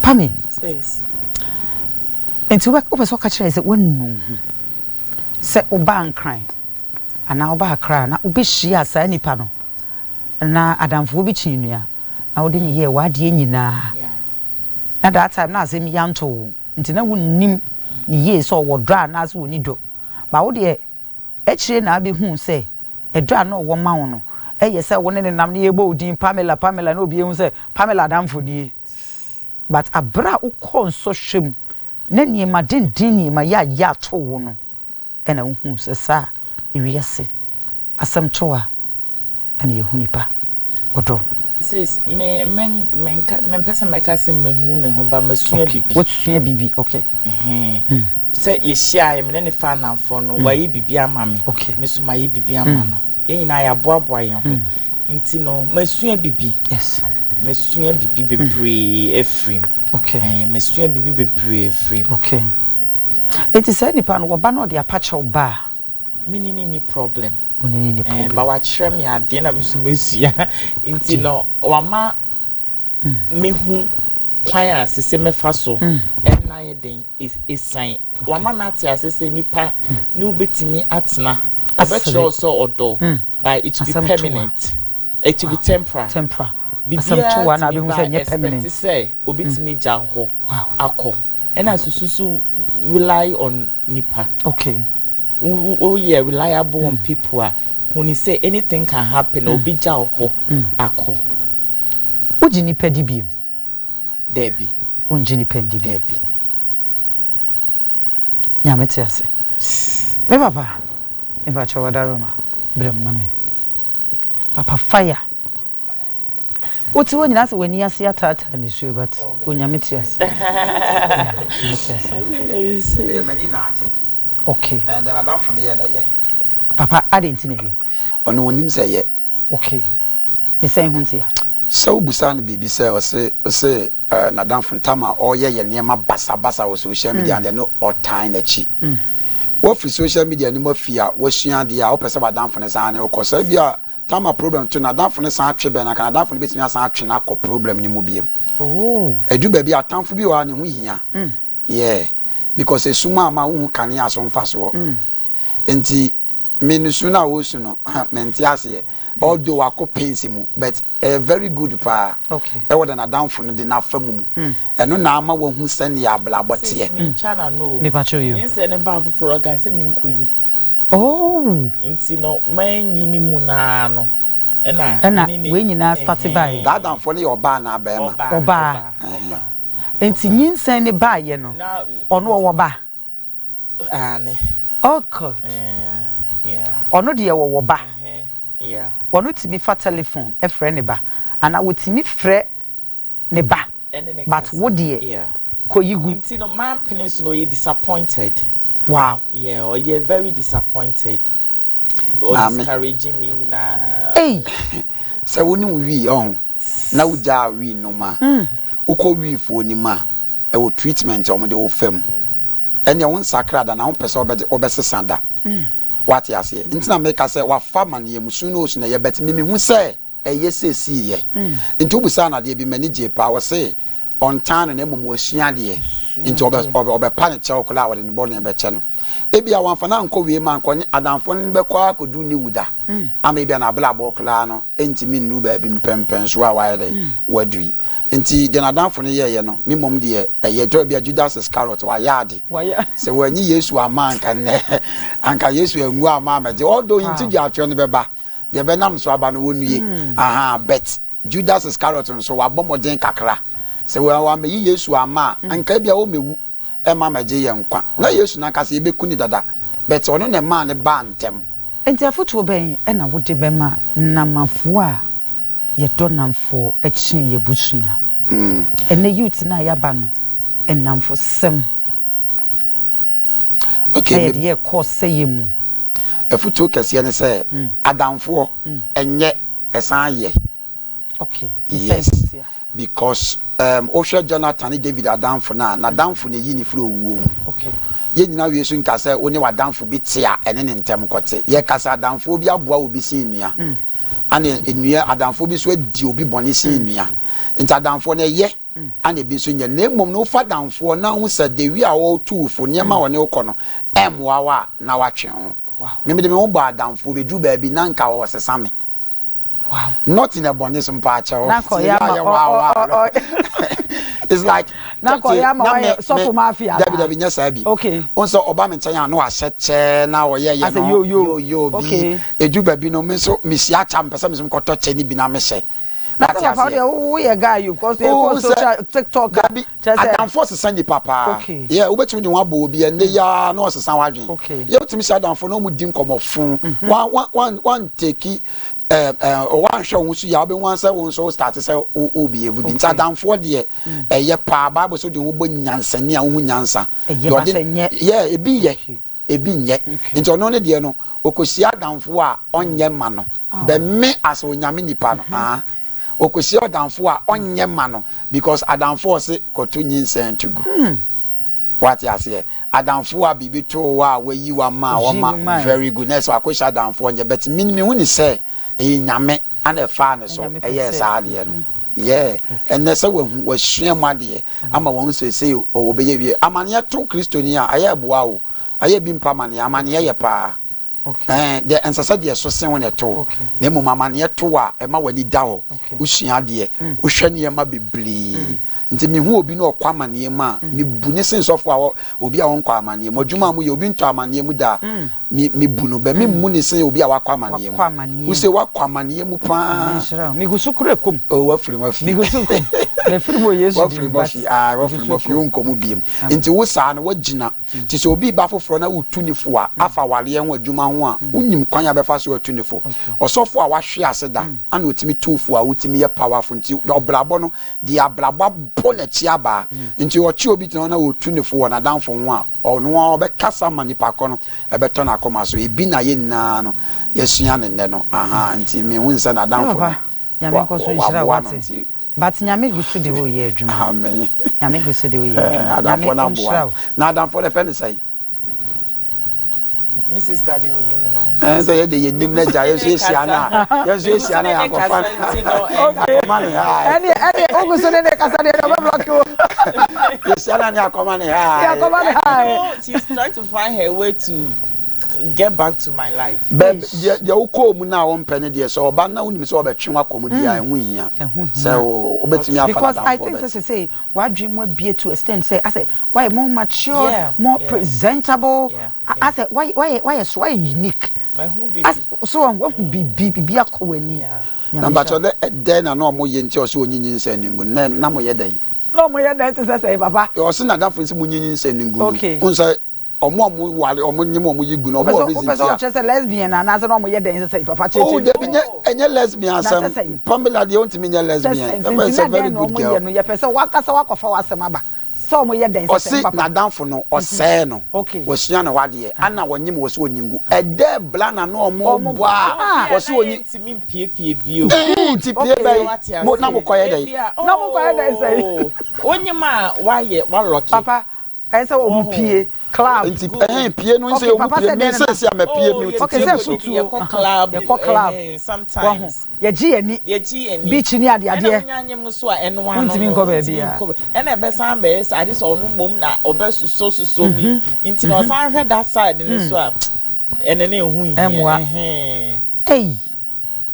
Pami, nti wopɛ sɛ woka kyerɛ sɛ woanu ho sɛ wobaa Nkran anaa wobaa Accra na wobɛhyia saa nipa no na adamfoɔ bi kyi nnua na wode ne yɛɛ w'adeɛ nyinaa, na that time na asɛm yi anto wo, nti na wonnim ne yie sɛ ɔwɔ dɔ anaasɛ wɔni dɔ ba. Wo deɛ, akyire na abɛhu sɛ ɛdɔ a na ɔwɔ ma wo no ɛyɛ sɛ wo ne ne nam ne yɛbɔ wo din Pamela, Pamela, na obi ehu sɛ Pamela adamfo nie. But abere a wokɔɔ nsɔhwɛ mu na nneɛma denden, nneɛma yɛ a yɛ ato wo no, ɛna wohu sɛ saa ewiase asɛm to a ɛna yɛhu nipa ɔdɔ. Sis, me me menka mempɛ sɛ mɛka sɛ manu me ho ba, masua bibi. Wasua bibi, okay. Sɛ yɛhyia yɛ, mene ne fa anamfoɔ no, wayɛ bibi ama me. Me so mayɛ bibi ama no. Yɛn nyinaa yɛaboaboa yɛn ho. Nti no, masua bibi. Masua bibi bebree afiri mu. Masua bibi bebree afiri mu. Okay, eti saa nipa no wɔba na ɔde apakyɛw ba a? Me ne ni problem. Wo ne ni problem. Ba wakyerɛ me adeɛ na me so masua. Nti no, wama mehu kwan a sese mɛfa so ɛna yɛ den esan. Wama me ate ase sɛ nipa ne wobɛtumi atena. Ɔbɛkyerɛ wo sɛ ɔdɔ, but it will be permanent. It will be temporary. Temporary. Asɛm to wa na abɛhu sɛ nyɛ permanent. Expect sɛ obitumi gya hɔ akɔ. Ɛna susu so rely on nipa. Woyɛ reliable on people a, huni sɛ anything can happen. Obi gya hɔ akɔ. Wogye nipa di biem? Daabi. Wongye nipa ndi biem? Daabi. Nyame te ase. Me papa, mepakyɛ wadaroma brɛ ma me papa fire. Wote hɔ nyinaa sɛ w'ani ase ataataa nisuo, but Onyame te ase. Nyame te ase. M'ani na agye. And then adamfo no yɛ na ɛyɛ. Papa, ade nti na ɛyɛ? Ɔno onim sɛ ɛyɛ. Okay, ne sɛn ho nti a? Sɛ wobusa no biribi sɛ ɔse n'adamfo no tam a ɔreyɛ yɛ nneɛma basabasa wɔ social media deɛ no, ɔtan n'akyi. Wofiri social media no mu afi a wasua adeɛ a wopɛ sɛ w'adamfo no san ne wokɔ sɛ bi a tam a problem to n'adamfo no san atwe bɛn anka n'adamfo no bɛtumi asan atwe no akɔ problem no mu biom. Ɛdu baabi a atamfo bi wɔ ha ne ho hia, yeah, because esum a ma wohu kanea so mfa soɔ. Nti me no, su no a wɔsu no, mente aseɛ, although wakɔ pains mu, but ɛyɛ very good paa. Ɛwɔ de n'adamfo no de n'afa mu, ɛno na ama wahu sɛnea abrabɔ teɛ. Mentwa n'ano o. Mepakyɛw yi. Nyinsɛn ne ba foforɔ ɔka sɛ menkɔ yi. Nti no, manyi ne mu naa no ɛna ɛna wei nyinaa start baeɛ. N'adamfo no yɛ ɔbaa anaa bɛrima? Ɔbaa. Ɔbaa. Nti nyinsɛn ne baeɛ no, ɔno ɔwɔ ba? Aane. Oh God. Ɔno deɛ wɔwɔ ba. Ɔno tumi fa telephone ɛfrɛ ne ba anaa wɔtumi frɛ ne ba, but wo deɛ, kɔyi gu. Nti no, mampene so no, ɔyɛ disappointed. Yeah, ɔyɛ very disappointed. Maame. Ɔdiscourage me nyinaa. Ei. Sɛ wo ne wo wii ɔho na wogyaa wii nom a, wokɔ wiifoɔ nim a ɛwɔ treatment a wɔde wo fam. Ɛneɛ wo nsakra da na wopɛ sɛ wobɛsesa da. Wate aseɛ? Nti na meka sɛ wafa amaneɛ mu su no osu na ɛyɛ, but me mehu sɛ ɛyɛ seesiiɛ. Nti wobusaa no adeɛ bi, m'ani gyee paa. Ɔse ɔntan no na mmom wasua adeɛ. Nti ɔbɛpa ne kyɛw koraa a, ɔde ne bɔne bɛkyɛ no. Ebia wamfa no ankɔ wei ma ankɔ ne adamfoɔ no bɛkɔ akɔdu ne wuda ama ebia n'abrabɔ koraa no ntumi nnuru baabi mpɛmpɛnsoɔ a wayɛ dɛ wadu yi. Nti deɛ n'adamfo no yɛɛyɛ no, me mmom deɛ ɛyɛ tɔ bi a Judas Iscariot wayɛ ade. Sɛ wanyi Yesu ama anka nnɛ anka Yesu anwu ama amɛgye, although nti deɛ atwerɛ no bɛba deɛ bɛnam so aba no wɔnnue aha, but Judas Iscariot nso wabɔ mmɔden kakra sɛ wamɛyi Yesu ama a, anka ebia wɔmɛwu ɛma mɛgye yɛn nkwa na Yesu nankasa yɛbɛku ne dada, but ɔno na ɛmaa ne baa ntɛm. Nti afotuo bɛn ɛna wode bɛma namafoɔ a yɛdɔ namfoɔ kyɛn yɛ busua? Ɛnɛ youth no a yɛaba no, nnamfosɛm ɛyɛ de yɛkɔ sɛyɛ mu. Afotuo kɛseɛ ne sɛ adamfoɔ ɛnyɛ ɛsan yɛ. Yes, because wohwɛ Jonathan ne David adamfo no a, n'adamfo na eyi ne firi owuo mu. Yɛn nyinaa wie so nka sɛ wo ne w'adamfo bi te a, ɛne ne ntɛm kɔte. Yɛka sɛ adamfoɔ bi aboa obi sen nnua, ana nnua adamfoɔ bi nso adi obi bɔne sen nnua. Nti adamfoɔ no ɛyɛ. Ana ebi nso nyɛ. Na mmom no wofa adamfoɔ na wohu sɛ the way a ɔretu wo fo, nneɛma a ɔne wo kɔ no, ɛmmoa wo a, na woatwe wo ho. Me mede me ho bɔɔ adamfoɔ, bɛduru baabi na anka ɔresesa me. Not in a bɔne so mpaakyɛw. Na nka ɔyɛ ama ɔ ɔ ɔ. It's like na nka ɔyɛ ama wayɛ sɔfo mafia. Dabi dabi nyɛ saa bi. Okay. Wohu sɛ ɔba me nkyɛn a na wahyɛ kyɛ na ɔyɛ yɛ no yo yo yo bi. Edu baabi no me nso mehyia kyɛ a mepɛ sɛ me nso mekɔtɔ kyɛ no bi na mehyɛ. Na sɛ papa wodeɛ woyɛ guy o because yɛ kɔ social tiktok a Dabi adamfoɔ sesa nipa paa. Yeah wobɛtumi de ho abɔ obi ɛnɛ yi ara na ɔsesa w'adwene. Yeah wotumi hyɛ adamfoɔ na wɔn di nkɔmɔ fo. Wan wan wan wan take ɛɛ ɛɛ wanhwɛ wo ho so yie a wobɛhu ara sɛ wo nso wo start sɛ wo wo behave bi. Nti adamfoɔ deɛ ɛyɛ paa bible sɛ wode wo ho bɔ nyansani a wohu nyansa. Ɛyɛ but ɛnyɛ. Yeah ebi yɛ. Ebi nyɛ. Nti ɔno ne deɛ no, ɔkɔhyia adamfoɔ a ɔnyɛ ma no. But me as Onyame nipa no, aah, ɔkɔhyia ɔdamfoɔ a ɔnyɛ ma no because adamfoɔ ɔse kɔto nyinsɛn to gu. Wate aseɛ? Adamfoɔ a biribi too wo a wayi wo ama a ɔma, very good, na ɛsɛ wakɔhyia adamfoɔ nyɛ. But me mehu no sɛ ɛyɛ Nyame ana ɛfaa ne so ɛyɛɛ saa adeɛ no. Yeah, ɛnnɛ sɛ wahu, wasua mu adeɛ. ama wɔahu seesei o wɔbɛyɛ wie. Amaneɛ to Kristoni a, ɛyɛ ɛboa o. Ɛyɛ ebi mpa amaneɛ. Amaneɛ yɛ paa. Ɛɛ, deɛ ɛnsɛ sɛ deɛ ɛso sen wo na ɛto wo. Na mmom amaneɛ to wo a, ɛma w'ani da hɔ. Wosua adeɛ. Wohwɛ nneɛma bebree. Nti mehu obi na ɔkɔ amaneɛ mu a, mebu no sen sɔfo a obi a ɔnkɔ amaneɛ mu. Adwuma a moyɛ, obi ntɔ amaneɛ mu da a, Me me bu no bɛ me mmu ne sen obi a wakɔ amaneɛ mu. Wakɔ amaneɛ mu. Wose wakɔ amaneɛ mu paa. Nyame nhyira wo. Megu so kura kɔm. Oh wafiri mu afi. Megu so kɔm. Mafiri mu wɔ Yesu din mu but. Wafiri mu afi ah wafiri mu afi wonkɔ mu biem. Nti wo saa no wagyina. Nti sɛ obi ba foforɔ na wotu ne fo a afa awareɛ ho adwuma ho a wonim kwan a bɛfa so atu ne fo. Ɔsɔfo a wahwe ase da ana otumi tu wo fo a wotumi yɛ powerful nti ɔbrabɔ no deɛ abrabɔ abɔ n'akyi abaa nti ɔkye obi gyina hɔ na otu ne fo wɔ n'adamfo ho a Ɔno ara ɔbɛkasa ama nipa kɔ no ɛbɛtɔ n'akoma so. Ebi na yɛn nyinaa no yɛsua no nnɛ no. Ahaa nti me hu sɛ n'adamfo no Papa, Nyame nkɔ so nhyira wo waboa no wate. nti. But Nyame gu so de wo yɛ adwuma. Amen. Nyame gu so de wo yɛ adwuma. Adamfoɔ Nyame no aboa ɔnhyira no. wo. Na adamfoɔ no yɛfrɛ no sɛn? Me sister deɛ onim no. Ɛn sɛ yɛ de yɛ nim na gya yɛn nso yɛhyia no a yɛn nso yɛhyia no a yɛakɔfa akɔma ne ha. Ɛne ɛne ogu so ne ne kasa deɛ ɔbɛ block o. Yɛhyia no a ne akɔma ne ha. Yɛakɔma ne ha. She's trying to find her way to get back to my life. Bɛ deɛ deɛ wokɔɔ mu no a wompɛ no deɛ sɛ ɔba na wonim sɛ ɔbɛtwe wo akɔ mu deɛ a ɛho nhia sɛ wobɛtumi afa no Because I adamfoɔ think but. sɛ sesei w'adwene mu abue to extent sɛ asɛ wayɛ more matured, more presentable, asɛ wayɛ wayɛ wayɛ so wayɛ unique. As so wɔn wahu biribi biribi akɔ w'ani. Na Nyame mpakyɛw nhyira. dɛ ɛdɛn na na ɔmo yɛ nti a ɔse ɔnyi nyinsɛn no ngu no na mo yɛ dɛn? Na ɔmo yɛ dɛn te sɛ sɛn papa? Ɔse nadamfo no sɛ mo nyi nyinsɛn no ngu no Okay. wohu sɛ Ɔmo a ɔmo ware, ɔmo nyem ɔmo yi gu no, ɔmo Wopɛ wɔ sɛ reason wopɛ sɛ nti a. ɔkyerɛ sɛ lesbian anaasɛ na ɔmo yɛ dɛn sɛ papa Oh kyerɛkyerɛ mu. dabi nyɛ ɛnyɛ lesbian Na sɛ asɛm, sɛn? Pamela deɛ ontumi nyɛ Sɛ lesbian, sɛn? Pamela Nti is a na very dɛn na good ɔmo girl. yɛ no? Yɛpɛ sɛ w'ankasa w'akɔfa w'asɛm aba sɛ ɔmo yɛ dɛn sɛ sɛn Ɔse papa? n'adamfo no ɔsɛɛ no, Okay. wasua ne hɔ adeɛ, ana ɔnyem ɔse ɔnyi ngu, ɛdɛ bla na na ɔmo Ɔmo bɔ a ah. ɔse Na ɔnyi. yɛntumi mpiepie bio. Eii nti pie Okay. bɛn? Wate Mo na aseɛ? mo kɔyɛ dɛn? Ebia Na mo kɔyɛ dɛn sɛn? oh wonyem a wayɛ walɔke. Papa ɛsɛ sɛ wɔn pie club. Nti ɛhɛn pie no nsɛ Okay ɔmu papa pie sɛ me dɛn na. sɛsi a mɛ pie Oh me yɛ Okay tete sɛ mu so. futuo yɛkɔ aha club yɛkɔ club ɛhɛn wahu sometimes. yɛgye yɛn ani Yɛgye yɛn ani. beach ne Ɛna adeadeɛ wonya nyem nso a ɛno ano wontumi no nkɔ wontumi baabiara. nkɔ ɛna ɛbɛsan bɛyɛ sɛ ade sɛ ɔno mmom na ɔbɛ susɔ susɔ bi nti na ɔsan hwɛ that side no so a ɛno no ɛho nhia Ɛmmoa. ɛhɛn. Ei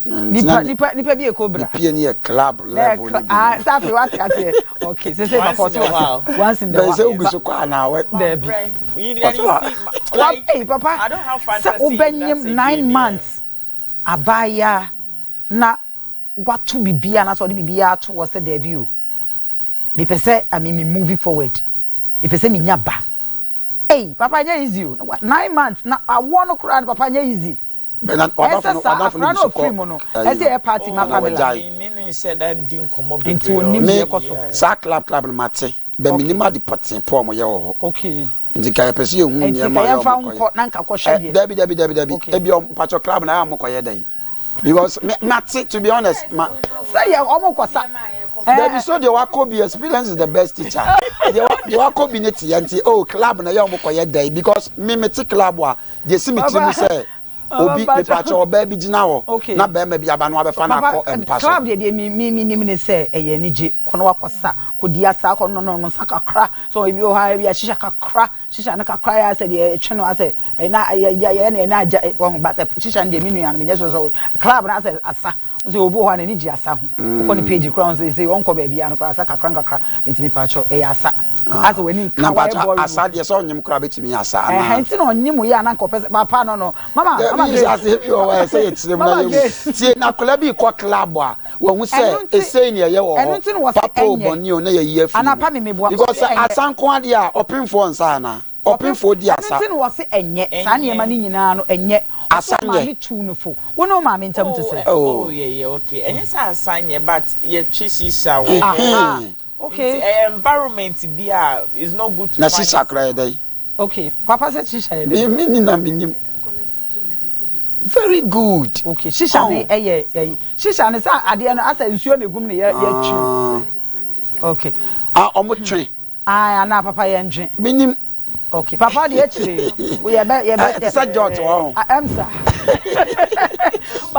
Nti Nipa na ne nipa nipa bi ekɔ ne bra. pie no yɛ club Na yɛ level cla no bi ah no. sɛ afei wate aseɛ okay sese Once papa in ɔse a wase while. once in the Bɛn while sɛ wogu ba so kɔ anaa wɛ daabi. Mabrɛ you and ɔse you wa see Wa like ei papa I don't have sɛ fantasy in that wobɛnyem 9 again yeah. months abaayaa na wato biribiara anaasɛ ɔde biribiara ato hɔ sɛ daabi o, mepɛ sɛ I mean me move forward, mepɛ sɛ menya ba. Ei papa ɛnyɛ easy o, 9 months na awoɔ no koraa no papa ɛnyɛ easy. Bɛn na Ɛsɛ wadamfo no saa wadamfo no akwadaa gu no so ɔfiri kɔ mu no ayi ɛsɛ no yɛyɛ party ma anaa Pamela. wagyae. Me ne no nhyɛ da ndi nkɔmmɔ Nti bebree ɔnnim ɔse deɛ Me ɛkɔ so. yeah. saa club club no mate but Okay. mennim ade pɔtee po a wɔyɛ wɔ hɔ. Okay. Nti nka yɛpɛ sɛ yɛhu Nti nneɛma ka a ɛyɛ a yɛmfa wɔkɔyɛ. nkɔ na nka kɔhwɛ Ɛ deɛ. dabi dabi dabi dabi Okay. ebia wɔn mpakyɛw club no ayɛ a wɔkɔyɛ dɛn? Because me mate to be honest ma. Sɛ yɛ wɔn kɔ sa. Dabi so deɛ wakɔ bi experience is the best teacher. Deɛ wa deɛ wakɔ bi ne te yɛ nti oh club na ɛyɛ a wɔkɔyɛ dɛn because me mete club a deɛ esi me tirim sɛ obi mepakyɛw ɔbaa bi gyina hɔ na barima bi aba na wabɛfa no akɔ mpa so. Club deɛ deɛ me me nim ne sɛ ɛyɛ anigye kɔ na wakɔ sa. Kɔdi asa, kɔ nonom nsa kakra, so ebi wɔ hɔ a ebi a shisha kakra, shisha no kakra yɛ asɛ deɛ ɛtwe no asɛ ɛna yɛ yɛ na ɛna agya wɔn ba sɛ shisha no deɛ me nua no menyɛ sure sɛ club no asɛ asa nso obi wɔ hɔ a n'ani gye asa ho, wokɔ ne page koraa sɛ sɛ ɔnkɔ baabi a no koraa asa kakra nkakra, nti mepaakyɛw ɛyɛ asa asɛ w'ani nka Na wayɛ mpakyɛ boring. Asa deɛ, sɛ ɔnyem koraa bɛtumi asa ɛhɛn anaa? Nti na ɔnyem yɛ a na nka ɔpɛ sɛ papa no mama mama Dabi Grace. Ase bi wɔ hɔ a ɛsɛ yɛkyerɛ mu na Mama yɛhu Grace. Tie na akwadaa bi kɔ club a wɔhu sɛ Ɛno nti esei ne ɛyɛ wɔ ɛno hɔ nti na wɔse papa o ɛnyɛ. Bɔne o na yɛyi afiri Anapa mu me meboa because wɔse sɛ ɛnyɛ. asa nko adeɛ a ɔpemfoɔ nsa anaa ɔpemfoɔ di Ɛno asa. nti na wɔse ɛnyɛ saa Ɛnyɛ. Nneɛma no nyinaa no ɛnyɛ. Asa Ɔsɛ maame nyɛ. tu no fo, wo ne wo maame ntam te sɛ Oh. Oh yeah, okay. Ɛnyɛ sɛ asa nyɛ, but yɛtwe shisha wɔ hɔ. Aha. Nti Okay. ɛyɛ environment bi a is not good to Na find. shisha koraa yɛ dɛn? Okay, papa sɛ shisha yɛ me dɛ me ni na menim very good. Okay, shisha ne Oh. ɛyɛ ɛyi shisha ne sɛ adeɛ no asɛ nsuo na egum ne yɛ yɛtwi. Ah. Okay. Ah, ɔmo twe. Ah, ana papa yɛ ndwe? Menim. Okay, papa deɛ akyire yɛbɛ yɛbɛ. Ɛte sɛ George wɔ ho. Ah, ɛmsa.